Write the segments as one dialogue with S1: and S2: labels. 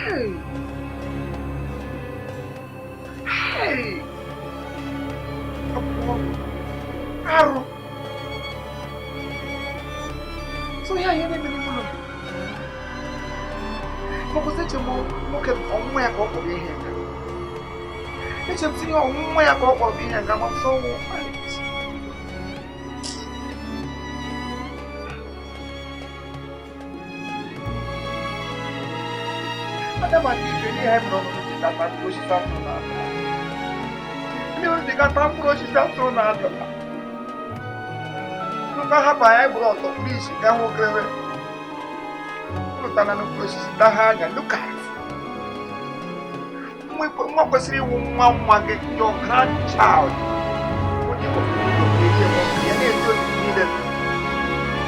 S1: Hey! Hey! Akwụkwọ arụ. So ihe anyị na-eme n'ime ụlọ m. Eche m nwoke ọnwụnwa ya ka ọ kpọrọ ihe nga. Eche m tinye ọnwụnwa ya ka ọ kpọrọ ihe nga ma m sọ ọnwụ. Adam and Eve ihe ha mere ọnụnụ ji tata mkpụrụ osisi atụrụ na-ata. Ndị ọrụ dị gata mkpụrụ osisi atụrụ na-ata. Nụka hapụ anyị gburu ọtọ kpụrụ isi gaa nwokerewe. Pụtana mkpụrụ osisi taa ha anya, look at. Nwa kwesịrị ịwụ nwa nwa gị, your grandchild. Onye ya na-eti otiti niile.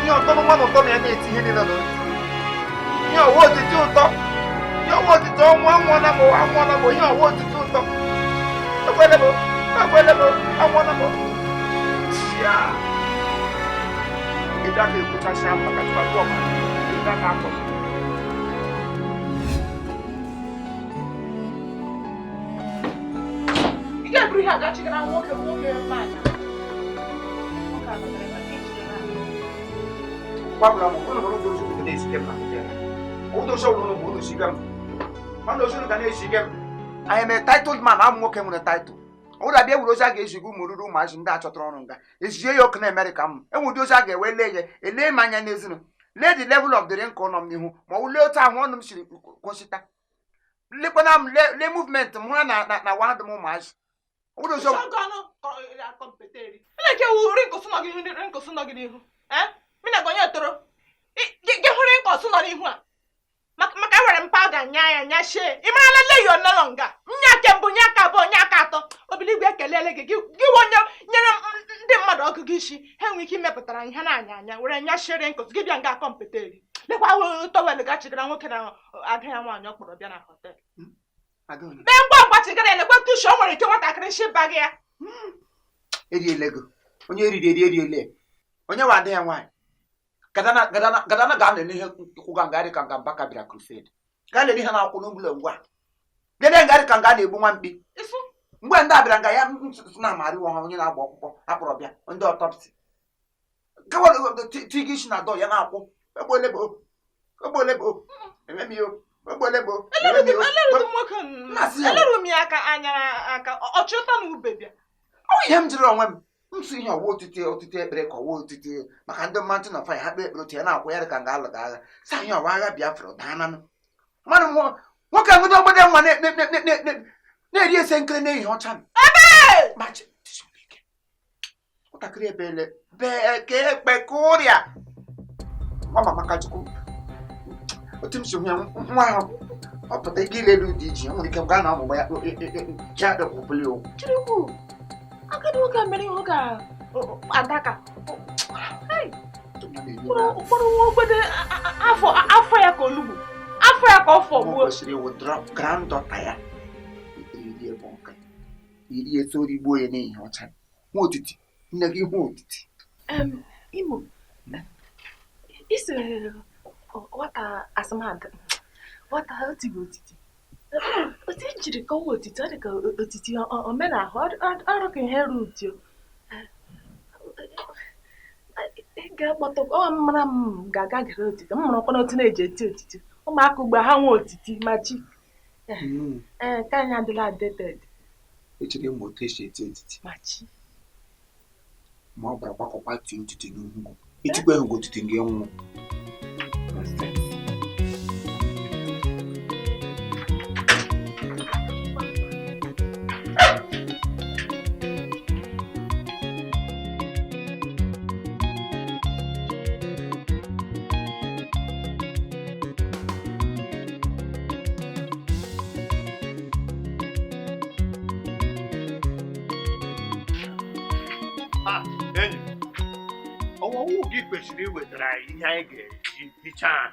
S1: Ihe ọtọ nwa na ụtọ na ya na-eti ihe niile n'otu. Ihe ọwa otiti ụtọ. Ihe ọwa otiti ọnwụ anwụọla m, anwụọla m, ihe ọwa otiti ụtọ. Ekwele m, ekwele m, anwụọla m. Chia. Ịda ka ekwuchasị maka chukwu ọma. Ịda ka akọ.
S2: Ị ga-eburu ihe a gaa chigara nwoke nwoke mmadụ. Nwoke a batara ebe a, echigara.
S1: Gbapụrụ m, ụlọ ụlọ dozi ga na-esike m na ụlọ ụlọ ụlọ ụlọ siga m. Mana ozi ga na-esike m. I am a titled man, amụ nwoke nwere title. Ọ bụrụ abịa were ozi a ga-eziga ụmụ ruru ụmụazị ndị achọtara ọrụ nga ezie ya ọkụ na Amerịka m enwe ụdị ozi a ga-ewe lee ya elee m anya n'ezinụ lee the level of the wrinkle nọ m n'ihu ma ọ lee otu ahụ ọnụ m siri kwụsịta lekwana m lee movement m hụra na na na wadị m ụmụazị. Ọ bụrụ ozi
S2: Eleke wu wrinkles nọ gị n'ihu, wrinkles nọ gị n'ihu. Eh? Mị na gị onye toro. Gị hụ wrinkles nọ n'ihu a. Maka ewere m powder nya ya nyashie. Ị marala le yo nọ nga. Nya ke mbụ, nya aka abụọ, nya aka atọ. Obiligwe ekelele gị. Gị onye nyere ndị mmadụ ọgụgụ isi. Ha enwe ike imepụtara ihe na-anya anya were nyashie wrinkles gị bịa nga akọmpeteri. Lekwa towel ga chigara nwoke na ada ya nwaanyị ọ kpọrọ bịa na hotel. Mee ngwa ngwa chigara ya, lekwa tushu o nwere ike nwatakịrị shi ba gị ya.
S1: Eriele gị. Onye riri eri eriele. Onye wa ada ya nwaanyị. Gadana ga lele ihe kwụga ngarị ka nga Mbaka bịara crusade. Gaa lele ihe na-akwụ n'ụlọ ngwa. Lele ngarị ka nga na-egbu nwa mkpi. Mgbe ndị a bịara nga ya na amarịwo ha onye na-agba ọkpụkpọ akpọrọ bịa ndị ọtọpsi. Tiga isi na dọ ya na-akwụ. Egbolebo. Egbolebo. Ememi o. Egbolebo. Ememi o.
S2: Eleru m ya aka anya aka ọchụta na ube bịa.
S1: Ọ ihe m jiri onwe m. Nsụ ihe ọwa otiti otiti ekpere ka ọwa otiti maka ndị Mountain of Fire ha kpee ekpere otu ya na-akwụ ya ka nga alụga agha sa ihe ọwa agha Biafra daananụ mmadụ nwoke nwụdo ogbede nwa na-eri ese nkiri n'ehihie ọcha nwatakịrị ebele bee ka ekpe ka ụrịa nwa mama Kachukwu otu m si hụ ya nwa ahụ ọ pụta ike ilelu ụdị iji nwere ike gaa na ọmụgba ya ji adịkwụbụli
S2: okwu. Agadi nwoke a mere ihe ka adaka ụkpụrụ nwa ogbede afọ ya ka olugbu afọ ya ka ọ fọgbuo.
S1: Kwesịrị ịwụ granddaughter ya iri ebe nka iri eto rigbuo ya n'ehihie ọcha nwa otiti nne gị hụ otiti.
S2: Imo isi nwata asụmadụ nwata otigbo otiti otu i jiri kọwa otiti ọ dị ka otiti omenahụ ọrụ ka ihe rutu ga-akpọta ọ mara m ga-aga gere otiti m mụrụkwa n'otu na-eji eti otiti ụmụaka ugbu a ha nwe otiti ma chi ee nke anyị adịla outdated.
S1: Echere ịmụ otu esi eti otiti
S2: ma chi
S1: ma ọ gbara gbakọkwa tie otiti n'ihu etikwa ehụ otiti gị nwụ.
S3: Enyi, ọwụwụ gị kwesịrị iwetara anyị ihe anyị ga-eji hichaa,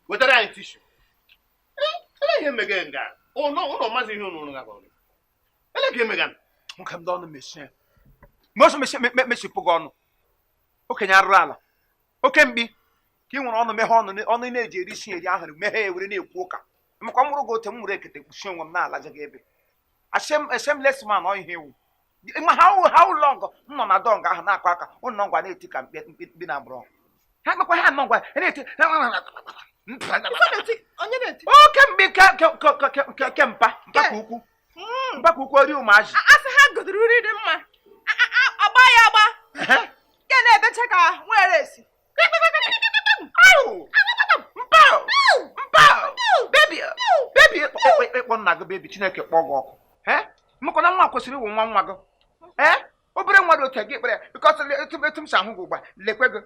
S3: wetara anyị tishu. Ele ihe mege nga ụlọ mazi ihe ụnụ ga gwara ele ka emega
S1: nwoke m dị ọnụ mechie mọsọ mechipụ gị ọnụ okenye arụrụ ala oke mkpi ka ị nwere ọnụ meghe ọnụ ọnụ na-eji eri isi eri ahụrụ meghe ya were na-ekwu ụka. Mekwa m mụrụ gị otu m mụrụ ekete kpuchie onwe m na-alaja gị ebe. A shameless man ọ ihe ewu. Ma how long m nọ na dọng ahụ na-akụ aka ụnụ nọ ngwa na-eti ka mkpi na agbụrụ. Ha mekwa ha nọ ngwa na-eti.
S2: Onye na-eti?
S1: Oke mgbe ke mpa mpa ka ukwu. Mpa ka ukwu ori ụmụazị.
S2: Asị ha godoro nri dị mma. Agba ya agba. Ke na-ebecha ka nwere esi.
S1: Mpa! Baby! Baby! Ịkpọ nna gị baby Chineke kpọọ gị ọkụ. Mekwana nwa kwesịrị ịwụ nwa nwa gị. Obere nwa dị otu gị kpere ya because etu m si ahụ gị ugbu a lekwe gị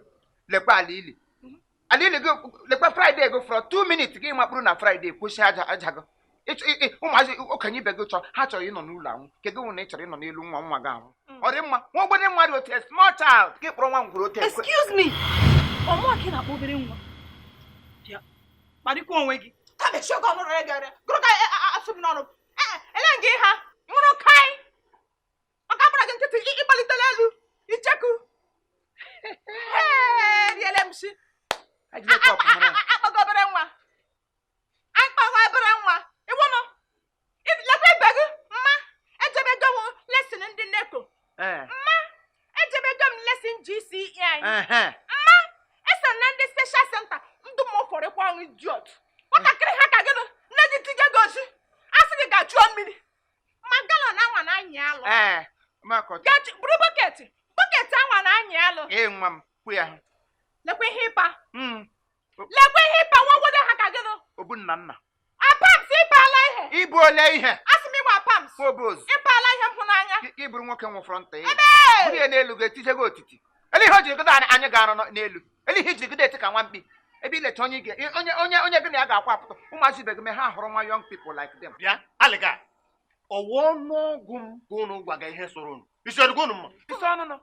S1: lekwe ala ili. Ala ili gị lekwe Friday gị fọrọ 2 minutes gị makpụrụ na Friday kwụsị aja aja gị. Ụmụazị okenye ibe gị chọrọ ha chọrọ ịnọ n'ụlọ anwụ ke gị nwụ na ị chọrọ ịnọ n'elu nwa nwa gị anwụ. Ọ dị mma nwa ogbede nwa dị otu small child gị kpọrọ nwa ngwuru otu.
S4: Excuse me. Ọmụ ka ị na-akpọ obere nwa. Bịa kparịkwa onwe gị.
S2: Ka mechie oge ọnụ rere gị ere. Gụrụ ka asụ m n'ọnụ. Ele gị ha nwụrụ kai. Maka agbara gị nkịtị ịgbalitela elu icheku. Riele m shi. Akpọgo obere nwa. Akpọgo obere nwa. Ịwụnụ. Lekwa ibe gị mma ejebego m lesin ndị NECO. Mma ejebego m lesin GCE anyị. Mma eso na ndị special center ndụ m fọrịkwa ọṅụ idiot. Nwatakịrị ha ka gịnụ nne gị tinye gị ozi asị gị ga-chụọ mmiri ma galọn anwa na-anyị alụ. Buru bọketị bọketị anwa na-anyị alụ.
S1: Nwa m kwụ ya.
S2: Lekwa ihe ịpa. Lekwa ihe ịpa nwa obodo ha ka gịnụ.
S1: Obu nna nna.
S2: Apams ịpala ihe.
S1: Ibu ole ihe?
S2: Asị m ịgba apams. Ịpala ihe m hụ n'anya.
S1: Ị bụrụ nwoke nwụfọrọ nta ya. Buru ya n'elu ga-etije gị otiti. Ele ihe o jiri gide anyị ga-arụ n'elu. Ele ihe ijiri gide eti ka nwa mkpi. Ebe ileta onye onye gị na ya ga-akwa apụta ụmụazị ibe gị mee ha hụrụ nwa young people like them.
S3: Bịa alịga ọwụ ọnụọgụ m ka unu gwaga ihe soro unu. Isi ọdụgụ unu mma.
S1: Isi ọnụnụ.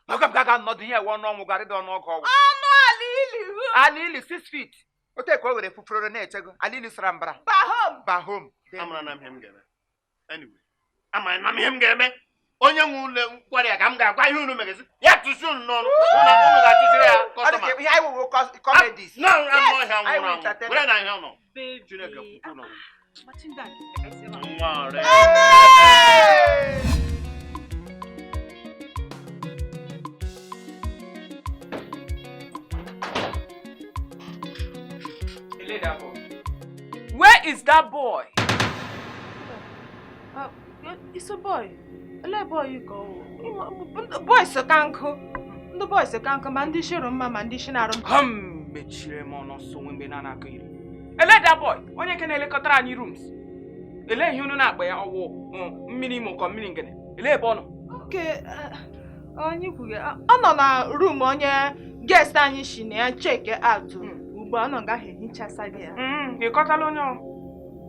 S1: Oge m ga-aga nọdụ ihe ewe ọnụ ọnwụ garịda ọnụọgụ ọgwụ.
S2: Ọnụ ala ili.
S1: Ala ili 6 feet. Ote ka o were fufuroro na-echego ala ili sara mbara.
S2: Bahom.
S1: Bahom.
S3: Amara na m ihe m ga-eme. Anyway, amara na m ihe m ga-eme. Onye nwe ụlọ nkwari a ka m ga-agwa ihe unu megezi. Ya tụsi unu n'ọnụ. Unu ga-atụsiri ya kọstọma.
S1: Ihe anyị wụ comedies.
S3: Na anụ ọhịa nwụrụ anwụ. Were na ihe ọ nọ. Chineke kwukwu nọ. Nwa re.
S5: Where is that boy?
S2: It's a boy. Ele boy you go. Boy so kanko. The boy so kanko ma ndị shiro mma ma ndị shinarụ.
S5: Hum mechire m ọnụ so nwe mgbe na na-akọ iri. Ele that boy onye ke na-elekọtara anyị rooms. Ele ihe unu na-akpa ya ọwụ mmiri imo kọ mmiri ngene. Ele ebe ọ nọ?
S2: Okay, onye kwuge ọ nọ na room onye guest anyị shi na ya check out. Ugbu a ọ nọ gaghị ehichasa gị ya.
S5: Ị kọtala onye ọ?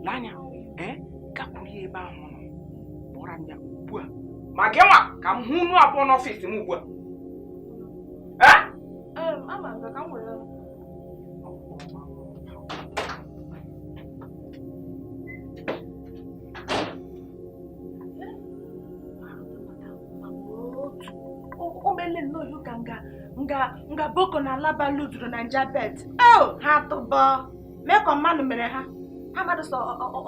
S5: Lee anya, gakwuru ya ebe ahụ nọ. Kpọrọ m ya ugbu a. Ma gị nwa ka m hụ unu abụọ n'ọfịs m ugbu a.
S2: Ama m ka m were. O mele nnọọ ihe ka nga Boko na Alaba luzuru na Njabet. Oh, ha tụbọ. Mee ka mmadụ mere ha. Ha mmadụ sọ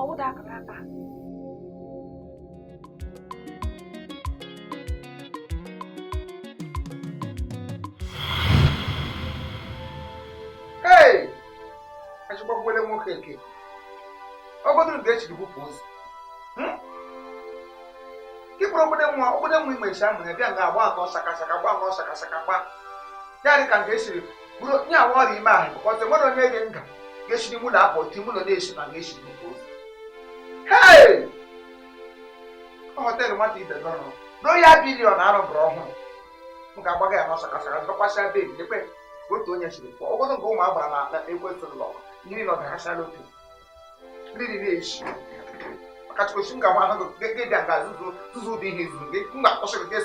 S2: ọwụda akara aka.
S1: Hey! Achịkwakwele nwoke eke. Ọgọdụ nke echiri bupụ ụzọ. Ịkpụrụ obodo nwa ime esi amụ ya bịa nga agba anọ shakashaka gba anọ shakashaka gba. Ya dị ka nke esiri bụrụ nye awa ọrịa ime ahụ bụkọta nwere onye gị nga ga-esi n'ime ụlọ apụ otu ime ụlọ na-esi na ga-esi bupụ ụzọ. Hey! Ọ họteelụ nwata ibe gị ọrụ. Royal Billion arụbụrụ ọhụrụ. M ga-agbaga ya n'ọsakasaka zọkwasịa bebi lekwe otu onye siri pụọ. Ọgọdụ nke ụmụ agbara na ekwentị ụlọ mmiri nọ daghasịala otu. Mmiri na-esi. Maka chukwuchi m ga-agwa ahụ gị bịa nga zụzụ ụdị ihe izu gị m ga-akpọsị gị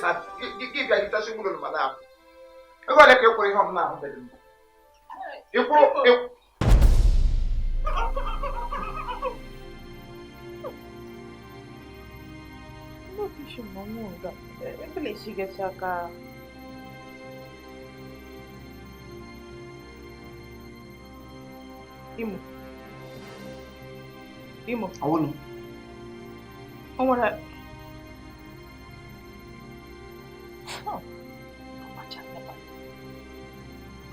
S1: gị gị bịa hichasị mụlụ ma na-apụ. Ego ole ka ị kwụrụ ihe ọmụma ahụ bedị mbụ? Ị kwụrụ
S2: Imo. Imo.
S1: Ọwụnụ.
S2: O nwere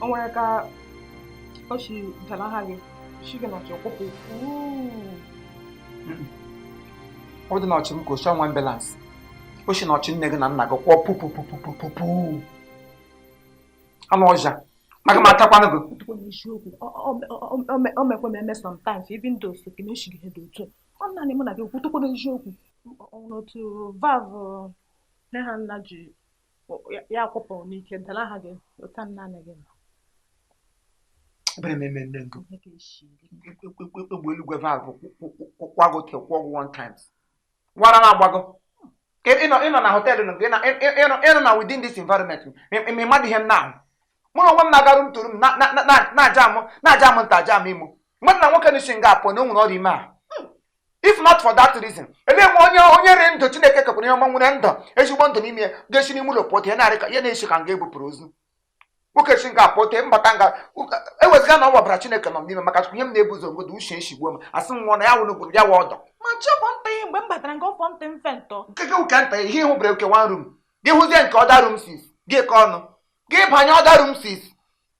S2: o nwere ka o si dalaha gị si gị nọchi kwụpụ.
S1: Ọ dị n'ọchị m ka osi ọnwa ambulance. O si n'ọchị nne gị na nna gị kwụọ pupupupupupu. Anụ ọja. Maka m atakwanụ gị.
S2: Eziokwu, o mekwa m eme sometimes, even though so na esighị ihe dị otu ọ naanị mụ na gị kwutụkwara eziokwu n'otu valve nne ha nna ji ya kwụpụ n'ike dalaha gị ụta naanị gị nọ.
S1: Ebere m eme nne ngụ. Egbe eluigwe valve kwago te kwụọ gị one times. Wara na-agbago. Ịnọ na họteelụ nọ, ịnọ na within this environment, ị mmadụ ihe m na-ahụ. Mụ na onwe m na-aga room to room na-aja m nta aja m imo. Mmadụ na nwoke na-esi nga apụ na o nwere ọrịa ime a. If not for that reason, elee nwe onye rere ndụ Chineke kekwara ihe ọma nwere ndụ ezigbo ndụ n'ime ya ga-esi n'ime ụlọ pụọ ya na-arị ka ya na-esi ka nga ebupụrụ ozu. Nwoke si nga apụọ tee mbata nga eweziga na ọ wabara Chineke nọ m n'ime maka ihe m na-ebuzo ngodo uche eshigbuo m asị m nwụọ na ya wụrụ gwuru ya wa ọdọ.
S2: Ma chọpụ nta ya mgbe m batara nga ọfọ ntị mfe ntọ.
S1: Nkeke ụka nta ihe ịhụ bere oke one room gị hụzie nke other room six gị ke ọnụ gị banye other room six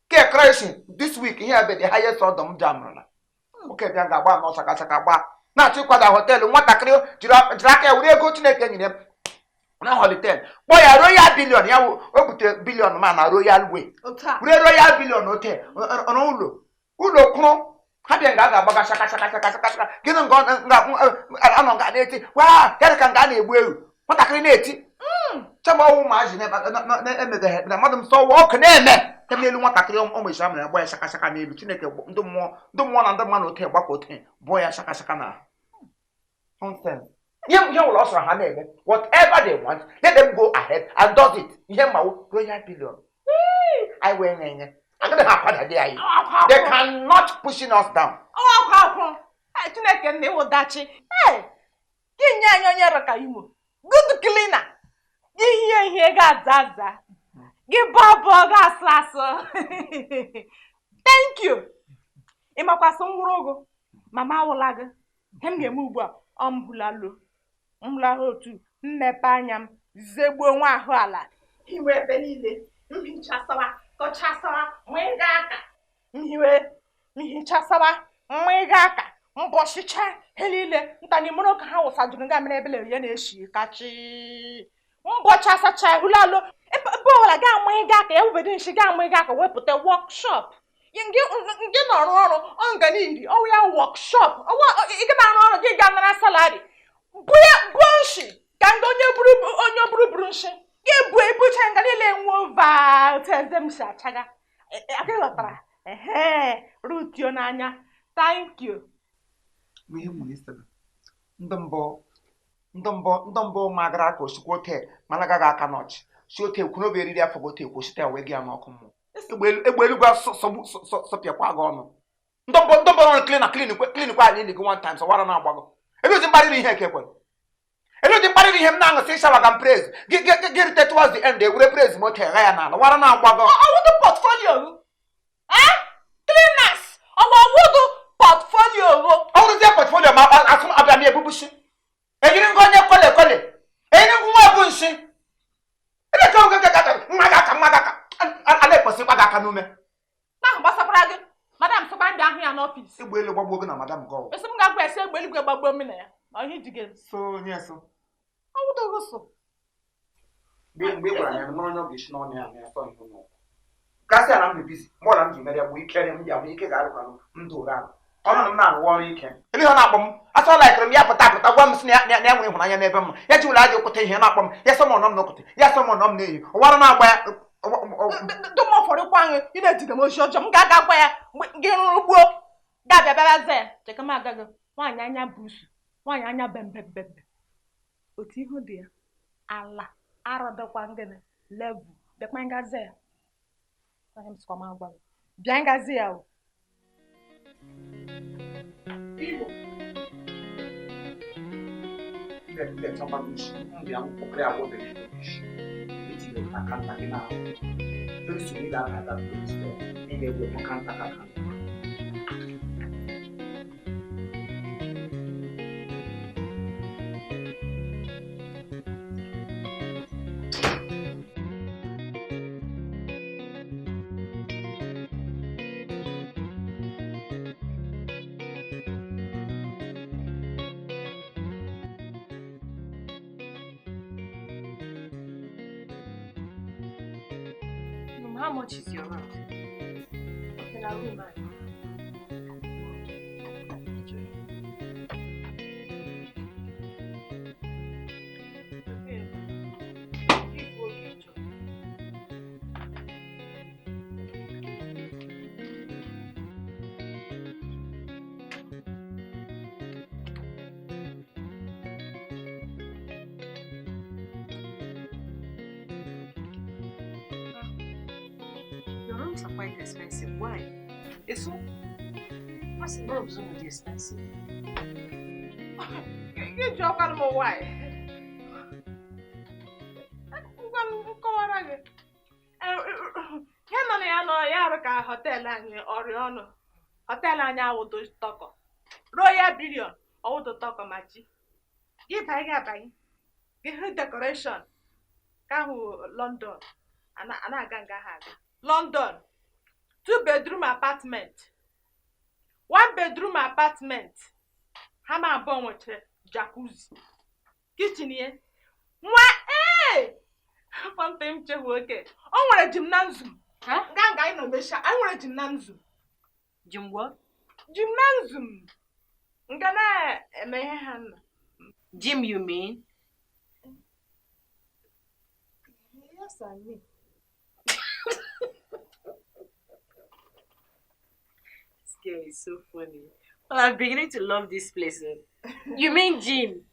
S1: ke crashing this week ihe ebe the highest ọdọ m jamụrụla. Nwoke bịa ga-agba nọ chaka chaka gba na-achọ ịkwada họteelụ nwatakịrị jiri aka ya were ego Chineke nyere m na họteelụ kpọọ ya royal billion ya o butere billion ma na royal way were royal billion hotel n'ụlọ ụlọ kwụrụ ha bịa nga a ga-agbaga shaka shaka shaka shaka shaka gịnị nga anọ nga na-eti waa ya dị ka nga a na-egbu ewu nwatakịrị na-eti chama ọnwụ ụmụazị na-emegaghị na mmadụ m sọ ọwa ọkụ na-eme tem n'elu nwatakịrị ụmụ isi amụrụ agba ya shaka shaka n'elu Chineke ndị mmụọ na ndị mmadụ ote gbakọ ote bụọ ya shaka shaka na nonsense. Ihe ụlọ ọ sọrọ ha na-eme whatever they want, let them go ahead and does it. Ihe mmawo royal billion anyị wee nye nye agaghị ha akwadade anyị. They cannot pushing us down.
S2: Ọkwa akwụ Chineke nna ịwụdachi gị nye anyị onye rụka Imo good cleaner gị hie ihe ga-aza aza gị bọọ bọọ ga-asụ asụ. Thank you. Ị makwasị nwụrụ ụgụ mama awụla gị ihe m ga-eme ugbu a ọ m hụlalụ m otu mmepe anya m zegbuo nwa ahụ ala hiwe ebe niile mhichasawa kọchasawa nwịga aka nhiwe mhichasawa nwịga aka mbọchicha he niile ntanimụrụ ka ha wụsajuru nga mere ebele ya na-eshi kachi mbọcha asacha hulalụ ebe ọbụla ga amụịga aka ya wubede nshi ga amụịga aka wepụta wọkshọp ngị nọrụ ọrụ ọ nga niile ọwụ ya wọkshọp ị ga na-arụ ọrụ gị ga nara salari buo nshi ka ndị onye buru buru nshi gị buo ebucha nga niile nwuo va otu eze m si achaga aka ghọtara ehe rutio n'anya. Thank you.
S1: Ndị mbụ magara aka osikwa ote mana agaghị aka n'ọchị si ote kwunobe eriri afọ gị ote kwụsịta wee gị ya n'ọkụ mmụọ egbe eluigwe sọpịakwa gị ọnụ. Ndị mbụ nọ klin klin kwa ala ili gị one time sọwara na-agbago elu ụdị mkparịrị ihe nke kwere elu ụdị mkparịrị ihe m na-aṅụsị ịshawa m praise gị rute towards the end ewere praise m ote gha ya n'ala wara na-agbago.
S2: Ọwụdụ portfolio cleaners ọwụdụ portfolio
S1: ọ bụrụzie portfolio ma asụ abịa m ebubushi ejiri ngwa onye kole kole ejiri ngwa bụ nshi eleka oge nwa gị aka nwa gị aka ala ekwesịkwa gị aka n'ume
S2: ahụ gbasakwara gị madam sọkwa ndị ahụ ya n'ọfịs
S1: egbe elu gbagbuo gị na madam gị ọwụ
S2: esi m ga-agwa esi egbe eluigwe gbagbuo m na ya ma ihe ji gị
S1: so onye so
S2: ọwụdogo so
S1: mgbe ị gwara ya na onye ọ ga-esi n'ọnụ ya na ya sọ ihe n'ụwa gasị ala m dị bizi mgbe ọla m ji mere ya bụ ike m ji ahụ ike ga-arụkwanụ ndụ ụra ahụ ọnụ m na-arụ ọrụ ike ebe ihe na-akpọ m asọ laikịrị m ya pụta apụta gwa m sị na ya nwere ịhụnanya n'ebe m ya ji ụlọ aja okwute ihe na-akpọ m ya sọ m ọnọ m n'okwute ya sọ m ọnọ m n'ehi ụwara na-agba ya
S2: dụmọfọrịkwa anyị ị na-ejide m ozi ọjọọ m ga-aga gwa ya gị rụrụ gbuo ga-abịa bịa za ya cheka m agaghị nwaanyị anya busu nwaanyị anya bembembembe otu ihu dị ya ala arọdọkwa ngịnị level bịakwa ngazi ya bịa ngazi ya o.
S1: Igbo
S4: How much is your room? Okay, na room anyị. Okay. Ikwu oke ị chọrọ.
S6: Your rooms are quite expensive. Why?
S4: Esu?
S6: What's the rooms will be expensive?
S2: Gị jụọkwanụ m why? Ngwa m kọwara gị. Ihe nọ na ya nọ ya arụ ka hotel anyị ọrịa ọnụ. Hotel anyị awụdo tọkọ. Royal Billion ọwụdo tọkọ ma chi. Gị banye gị abanye. Gị hụ decoration ka ahụ London. A na-aga nga ha aga. London. 2 bedroom apartment. 1 bedroom apartment. Ha ma abụọ nwechara jacuzzi. Kitchen ye. Nwa ee! Fọnta m chehu oke. O nwere gymnasium.
S6: Huh?
S2: Nga nga anyị nọ mesha, anyị nwere gymnasium.
S6: Gym what?
S2: Gymnasium. Nga na-eme ihe ha nọ.
S6: Gym, you mean?
S2: Yes, I mean.
S6: This girl is so funny. Well, I'm beginning to love this place. Eh. You mean gym?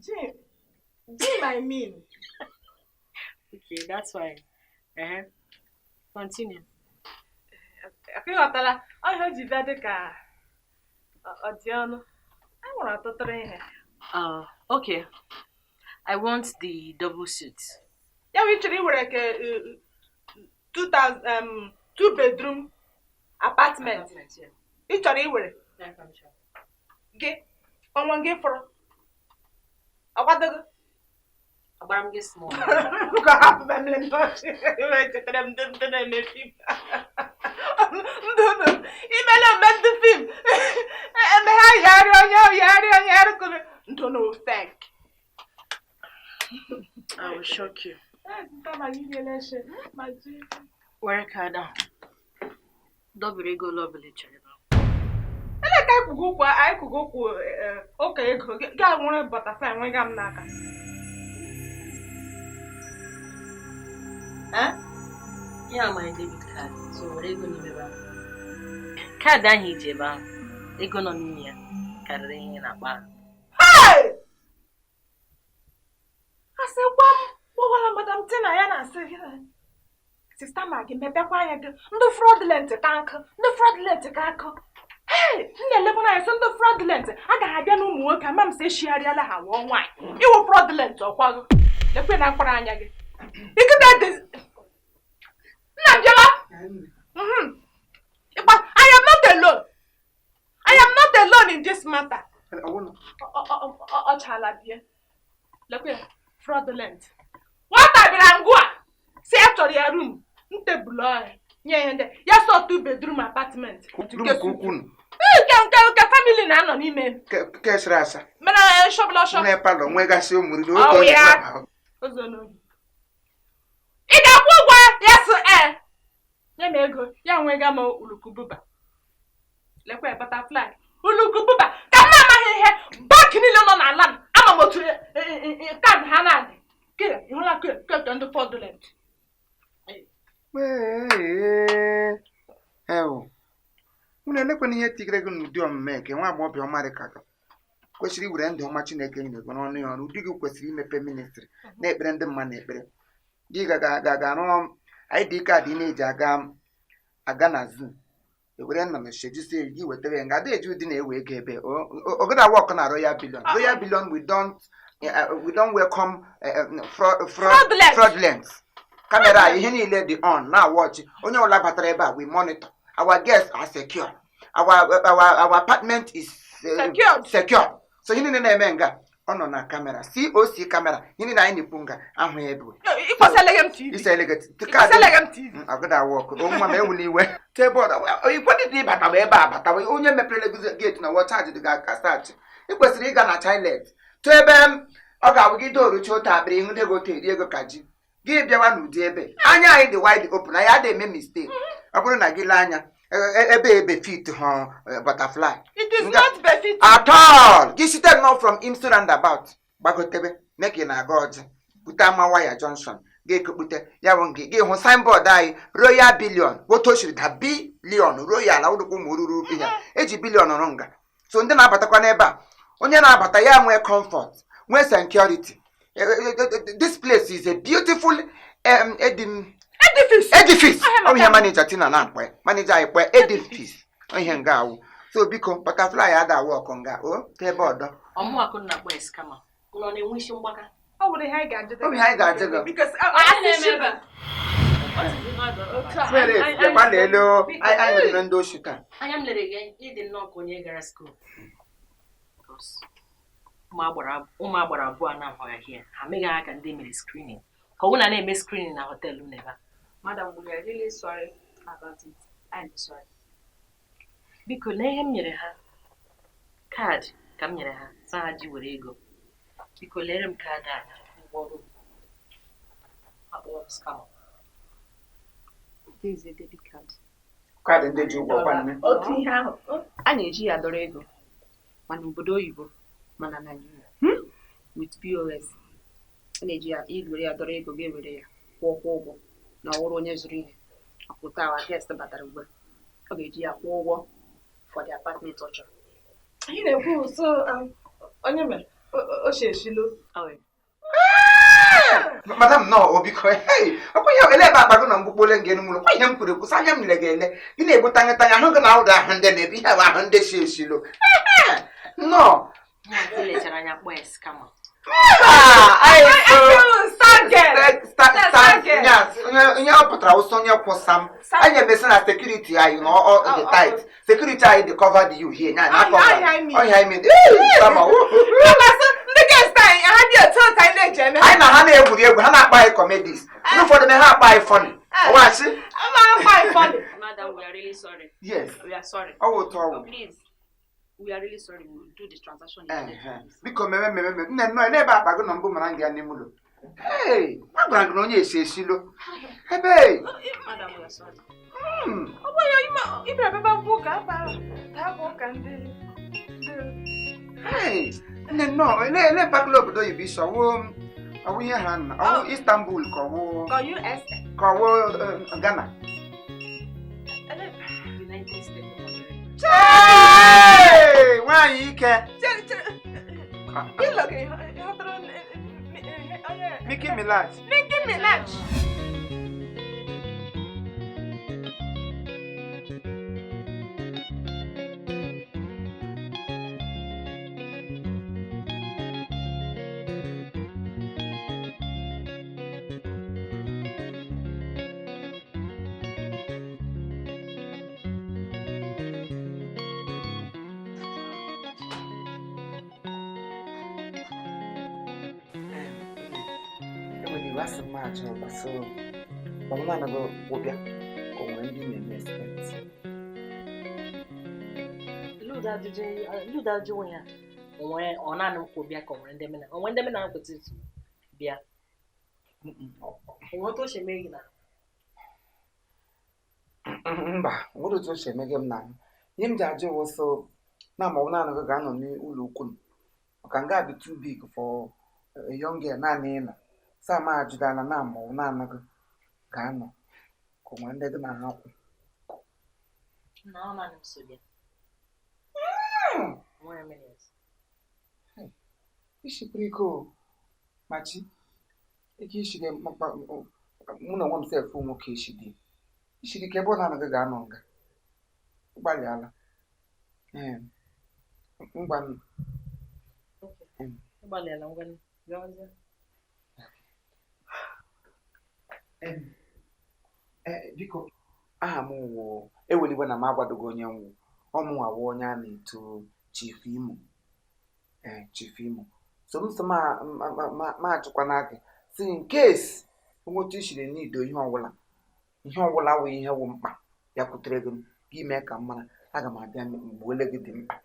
S2: Gym. Gym, I mean.
S6: Okay, that's fine. Uh-huh. Continue.
S2: Ị ghọtara ọhịa o ji bịa dị ka ọ dị ọnụ. E nwere ọtụtụ ihe.
S6: Okay. I want the double suite.
S2: Ya bụ ị chọrọ iwere ke 2000 2 bedroom apartment.
S6: yeah.
S2: Ị chọrọ iwere gị ọnwa gị fọrọ. Ọ kwadogo?
S6: Agbara m gị small.
S2: Ka hapụ m emele n'ọchị. Echetara m ndị na-eme fim. Ndị unu imele ome ndị fim. Eme ha yigharị onye yigharị onye arụkụrụ ndụ na fake.
S6: I will shock you.
S2: Ma ji.
S6: Were card ahụ. Dọbiri ego ole ọbụla ị chọrọ ebe ahụ.
S2: Ele ka anyị kwugo ụkwụ anyị kwugo ụkwụ ụka ego gị gaa nwere butterfly nwega m n'aka. Eh?
S6: Ya my debit card. So were ego n'ime ebe ahụ. Kaadị ahụ iji ebe ahụ, ego nọ n'ime ya karịrị ihe ị na-akpa ahụ.
S2: Hey! Asị gwa m gbawara Madam Tina ya na-asị gị Sister Maggie mepekwa anya gị ndị fraudulent ka nkụ ndị fraudulent ka akụ. Hey! M na-elekwa n'anya sị ndị fraudulent agaghị abịa na ụmụ nwoke ama m sị eshigharịala ha wụọ nwaanyị. Iwu fraudulent ọkwago. Lekwe na mkpụrụ anya gị. Ikite dị nna m bịawa. Ịkpa, I am not alone. I am not alone in this matter.
S1: Ọwụnụ.
S2: Ọ chaala bie. Lekwe ya, fraudulent. Nwata bịara ngụ a sị ya chọrọ ya room ntebụl ọhịa nye ihe ndị ya sọ 2 bedroom apartment.
S1: Room ka ukwuu.
S2: Nke nke nke family na-anọ n'ime.
S1: Ke sịrị asa.
S2: Mana shọbụla ọshọ.
S1: Nwee parlour nwegasị ụmụ riri
S2: Ọ
S1: otu onye
S2: ya.
S1: ahụ.
S2: Ụzọ n'ohi. Ị ga-akwụ ụgwọ ya sị ee. Nye m ego ya nwega m ulukububa. Lekwa butterfly. Ulukububa ka m na-amaghị ihe bank niile nọ n'ala m ama m otu kaadị ha na-adị. Ke ị hụla ke ke ndị fraudulent.
S1: Ewo. Unu elekwana ihe tigere gị n'ụdị omume nke nwa agbọghọbịa ọma dị ka gị kwesịrị iwere ndụ ọma Chineke nyere gị n'ọnụ ya ọrụ. Ụdị gị kwesịrị imepe ministry na-ekpere ndị mmadụ ekpere. Gị ga ga ga rụọ ID card ị na-eji aga aga na zoo ewere nna m shejisi gị wetara ya nga ada eji ụdị na-ewe ego ebe ogoda work na Royal Billion. Royal Billion, we don't welcome
S2: Fraudulent.
S1: Fraudulent camera ihe niile dị on na watch onye ọbụla batara ebe a. We monitor our guests are secure, our apartment is
S2: Secured.
S1: Secure. So ihe niile na-eme nga ọ nọ na camera, COC camera, ihe niile anyị na-ekwu nga ahụ ya ebe.
S2: Ịkpọsala m TV.
S1: Isa elegeti.
S2: Ịkpọsala m TV.
S1: Agụda work o nwa m ewuli iwe tebụl ikwenịdị ịbatawa ebe a batawa onye mepere gate na wọchaji dị ga saachị. Ị kwesịrị ịga na toilet tụọ ebe m ọ ga-awụgide oruchi otu akpịrị ịhụ ego otu eri ego ka ji. Gị bịawa n'ụdị ebe anya anyị dị wide open, anyị adịghị eme mistake. Ọ bụrụ na gị lee anya ebe ebe fit hụ butterfly.
S2: It is not befitting.
S1: At all. Gị site nnọọ from Imsu roundabout gbagotebe mee ka ị na-aga ọjị bute Amawaya junction, ga-ekokpute ya bụ nke gị hụ signboard anyị Royal Billion, otu o siri da bilion Royal awụrụkwa ụmụ ruru ihe eji bilion rụ nga. So ndị na-abatakwa n'ebe a, onye na-abata ya nwee comfort, nwee security. This place is a beautiful
S2: Edifice.
S1: Edifice. Ọ bụ ihe manager Tina na-akpọ ya, manager anyị kpọ edifice ihe nga awụ. So biko butterfly ada awụ ọkụ nga o ka ebe ọdọ.
S6: Ọmụakụ na-akpọ eskama. Ụlọ na-enwe isi mgbaka.
S2: Ọ bụrụ ihe anyị ga-ajụ.
S1: Ọ bụ ihe anyị ga-ajụ gị.
S2: Because
S1: Gbalịelu anyị nwere ndị oshi taa.
S6: Anya m lere gị ịdị nnọọ ka onye gara skuul. Ụmụ agbara abụọ na-ahụghị ya, ha meghị ha ka ndị mere screening. Ka ọ na na-eme screening na họteelụ n'ebe a.
S4: Madam, we are really sorry about it. I'm sorry.
S6: Biko lee ihe m nyere ha. Kaadị ka m nyere ha, sa ha ji were ego. Biko lere m kaadị a ụgwọ ọrụ. Akpọrọ m scammer.
S4: This is a debit card.
S1: Kaadị ndị ji ụgwọ kwa nne.
S4: Otu ihe ahụ a na-eji ya dọrọ ego mana obodo oyibo mana Naịjirịa with POS a na-eji ya iwere ya dọrọ ego ga-ewere ya kwụọ ụgwọ na ọwụrụ onye zụrụ ihe ọpụta awa guest batara ugbu a ọ ga-eji ya kwụọ ụgwọ for the apartment ọ chọrọ.
S2: Anyị na-ekwu so onye mere o si eshilo.
S1: Madam nọ biko ọkwa ihe ele ebe akpa gị na mgbukpole nga enu mụrụ kwa ihe m kwuru ekwusa anya m lere gị ele gị na-egbu tanya ahụ gị na ụda ahụ ndị na-ebe ihe bụ ahụ ndị si esilo nọ.
S6: Elechara anya kpọọ ya scammer.
S1: Onye ọ pụtara ụsọ onye kwụsa m anyị emesi na sekuriti anyị na ọ dị tight sekuriti anyị dị covered you here nya na cover ọhịa anyị
S2: ndị guest anyị ha dị otu otu anyị na-eji eme
S1: anyị na ha na-egwuri egwu ha na-akpa anyị comedies ndị ụfọdụ na ha akpa anyị funny ọwachi
S2: ama akpa anyị funny.
S4: Madam, we are really sorry.
S1: Yes.
S4: We are sorry.
S1: Ọ wụ ụtọ ọwụ.
S4: Please, we are really sorry. We will do the transaction.
S1: Biko meme nne nnọọ n'ebe akpa gị nọ mbụ mara nga n'ime ụlọ. Hey, a gwara gị na onye esi esilo. Ebe.
S4: Madam, we are sorry.
S2: Ọ bụ ya ịbịara ebe bụ ụka bụ ụka ndị.
S1: Hey, nne nnọọ ele mpakụla obodo oyibo isi ọwụ ihe ha nna ọwụ Istanbul ka ọwụ
S2: ka USA
S1: ka ọwụ Ghana.
S6: United States of America.
S1: Hey, nwaanyị ike. Nicki Minaj.
S2: Nicki Minaj.
S6: Luda ajụjụ ya onwere ọ naanị nkwụ bịa ka onwere ndị mena onwere ndị mena kwesịrị bịa onwere otu o si eme gị na
S1: mba nwere otu o si eme gị m na ihe m ji ajụ wụsọ na ma ọ bụ naanị gị ga-anọ n'ụlọ ukwu m maka nga be too big for a young girl naanị ị nọ sa ma ajụdala na ma ọ bụ naanị gị ga-anọ ka onwere ndị gị na ha kwụ.
S6: Na ọ naanị m so bịa.
S1: Ishikwuru ike o machi ike ishiri mụ na onwe m sef nwoke ishi dị ishiri ike ebe ọ na-anaghị ga-anọ nga gbalịala ngwa biko aha m wụ eweliwe na m agwadogo onye nwụ ọmụnwa wụ onye a na-eto Chief Imo. Chief Imo. So m sọ ma ajụkwana gị si in case nwotu ishiri n'ido ihe ọbụla wụ ihe wụ mkpa ya kwutere gị gị mee ka m mara aga m abịa mgbe ole gị dị mkpa.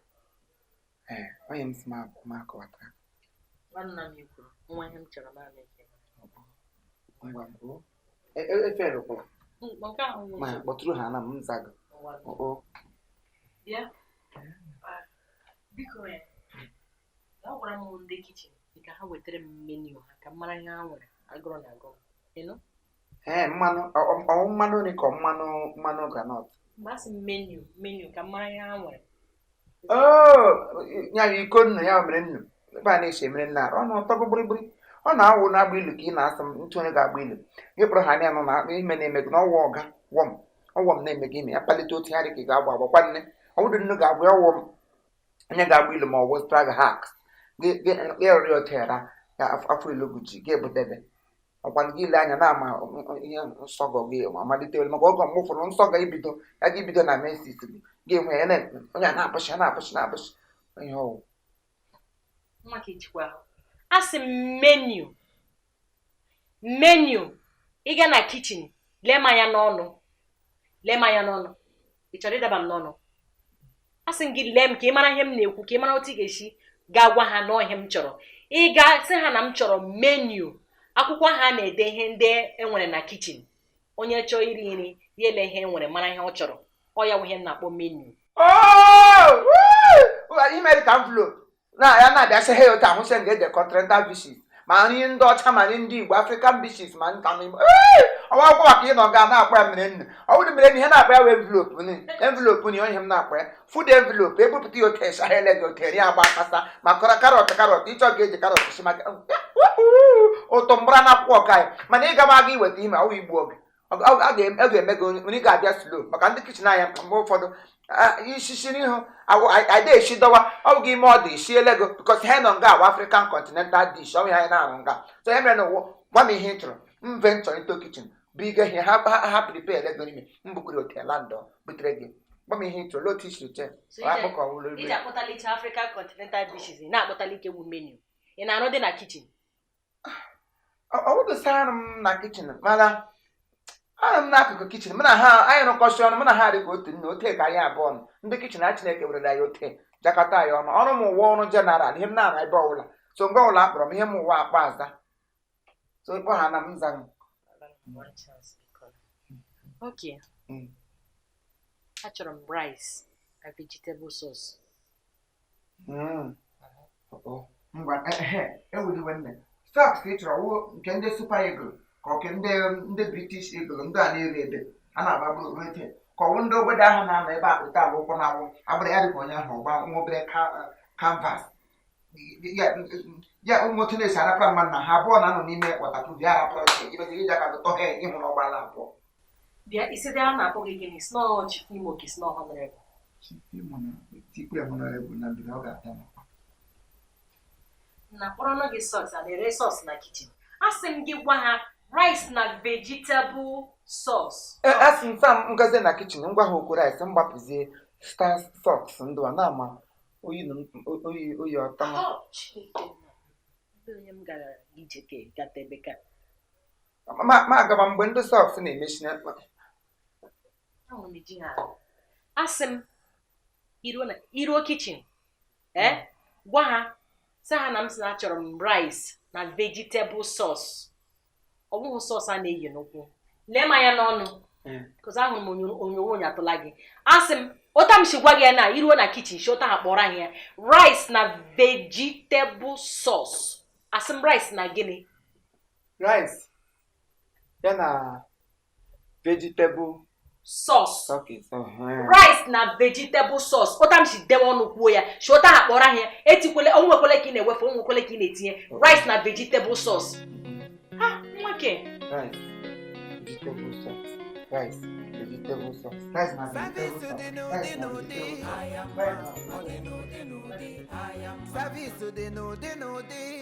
S1: Onye m sị ma akọwatara.
S6: Nwanna m kwuru nwa ihe m chọrọ naanị
S1: Ngwa, o. Eferekwala.
S6: Nke ahụ nwere
S1: Ma kpọtụrụ ha na m zaga.
S6: Ngwa.
S1: O.
S6: Bịa. Biko ya. Agwara m ndị kichin ka ha wetara m menu ha ka m mara ihe ha nwere agụrụ na agụ m. Ịnụ?
S1: Ee, mmanụ ọ mmanụ nri ka ọ mmanụ groundnut.
S6: Mgbe a sị m menu ka m mara ihe ha nwere.
S1: Oo, ya bụ iko nnu ya mere nnu. Ebe a na-esi emere nnu arụ, ọ na-ọtọgo gbirigbiri. Ọ na-awụ na-agba ilu ka ị na-asị m ntụ onye ga-agba ilu. Gị kpọrọ ha anya nọ na ime na-eme gị na ọwụ ọga wọm ọwọm na-eme gị ime ya kpalite otu ya dị ka ị ga-agba agba kwanne. Ọ bụrụ nnu ga-agba ya ọwọm onye ga-agba ilu ma ọ wụ strag haks gị rịọ otu ya ya afọ ilu gị ji gị ebutebe. Ọkwa gị ile anya na-ama ihe nsọgọ gị amalite elu maka oge mgbe ụfọdụ nsọ ga-ebido ya ga-ebido na mensis gị gị enwe ya onye a na-abụchi a na-abụchi na-abụchi ihe ọwụ.
S6: Nwa ka ejikwa ahụ. A sị m menu ị gaa na kichin lee m anya n'ọnụ lee m anya n'ọnụ ị chọrọ ịdaba m n'ọnụ. A sị m gị lee m ka ị mara ihe m na-ekwu ka ị mara otu ị ga-esi gaa gwa ha nọọ ihe m chọrọ. Ị ga sị ha na m chọrọ menu akwụkwọ ha na-ede ihe ndị e nwere na kichin. Onye chọọ iri nri ya ele ihe e nwere mara ihe ọ chọrọ. Ọ ya wụ ihe m na-akpọ menu.
S1: Ime dị ka envelope na ya na-abịa sị ha otu ahụ sị nga eje continental dishes ma nri ndị ọcha ma nri ndị Igbo African dishes ma nta n'Igbo. Ọwa akwụkwọ maka ịnọ ga na-akpọ ya mere nnu. Ọ bụrụ mere nnu ihe na-akpọ ya wee envelope ni envelope ni ihe m na-akpọ ya food envelope ebupụta ya otu esi ahịa ele gị otu eri agba akpasa ma kọrọ karọt ịchọ ka eji karọt si maka ụtọ mgbara na akwụkwọ ọka ya mana ịga m aga iweta ime ọwụ igbu oge a ga-eme gị onye ga-abịa slow maka ndị kichin anya mgbe ụfọdụ isisi n'ihu ada esi dọwa ọ bụ gị ime ọ dị isiele gị because ha nọ nga awa African continental dish ọ bụ ihe anyị na-arụ nga so ya mere na ụwa gwa m ihe ị chọrọ m venture into kitchen bụ ige ihe ha prepare ego n'ime m bukwere hotela ndọ butere gị gwa m ihe ị chọrọ otu isiri chee akpụkọ ụlọ
S6: iji akpọtalicha African continental dishes ị na-akpọtala ike wu menu ị na-arụ dị na kichin.
S1: Ọ bụdụsa arụ m na kichin mana arụ m n'akụkụ kichin mụ na ha anyị rụkọsị ọnụ mụ na ha dị ka otu nne ote ka anyị abụọ nọ ndị kichin a Chineke werere anyị ote jakọta anyị ọnụ ọrụ m ụwa ọrụ jeneral ihe m na-arụ ebe ọbụla so ngwa ụlọ akpọrọ m ihe m ụwa akpọ aza so ịkpọ ha na m za m.
S6: Okay. Achọrọ m rice na vegetable sauce.
S1: Ngwa ewuliwe nne socks ị chọrọ wụ nke ndị Super Eagle ka ọ ke ndị British Eagle ndị a na-ere ebe a na-agba bụrụ ete ka ọwụ ndị obodo ahụ na-anọ ebe akpụta ala ụkwụ na-awụ agbụrụ ya dịka onye ahụ ọgba nwa obere canvas ya ụmụ otu na-esi arapara mmadụ na ha abụọ na-anọ n'ime waterproof ya arapara ibezi iji aka gụtọ ha ịhụ na ọgbala abụọ.
S6: Bịa isi dị a na-akpọ gị gịnị snow Chief Imo ka snow honorable.
S1: Chief Imo na tikwu ya honorable na mbido ọ ga-ata m.
S6: Na kpọrọ gị sọs a na-ere sọs na kichin. A sị m gị gwa ha rice na vegetable sauce.
S1: Asị m sam ngozi na kichin ngwa ha okwu rice m gbapụzie star socks ndụ a na-ama oyi oyi ọtọ.
S6: Onye m gara ije ka gata ebe ka
S1: ma agaba mgbe ndị socks na-emechi na
S6: ahụrụ m ji ha. Asị m iruo kichin gwa ha sị ha na m sị na achọrọ m rice na vegetable sauce. Ọ bụghị sọs a na-eyi n'ụkwụ. Lee m anya n'ọnụ kọz ahụrụ m onyonyo atụla gị. Asị m ụta m si gwa gị ya na iruo na kichin si ụta ha kpọrọ anyị ya rice na vegetable sauce. Asị m rice na gịnị?
S1: Rice ya na vegetable
S6: sauce. Rice na vegetable sauce. Ụta m si dewe ọnụ kwuo ya si ụta ha kpọrọ anyị ya etikwele onwekwele ka ị na-ewefe onwekwele ka ị na-etinye rice na vegetable sauce. Ha nwoke.
S1: Rice, vegetable sauce, rice, vegetable sauce, rice na vegetable sauce, rice na vegetable sauce. Service dị n'ụdị n'ụdị.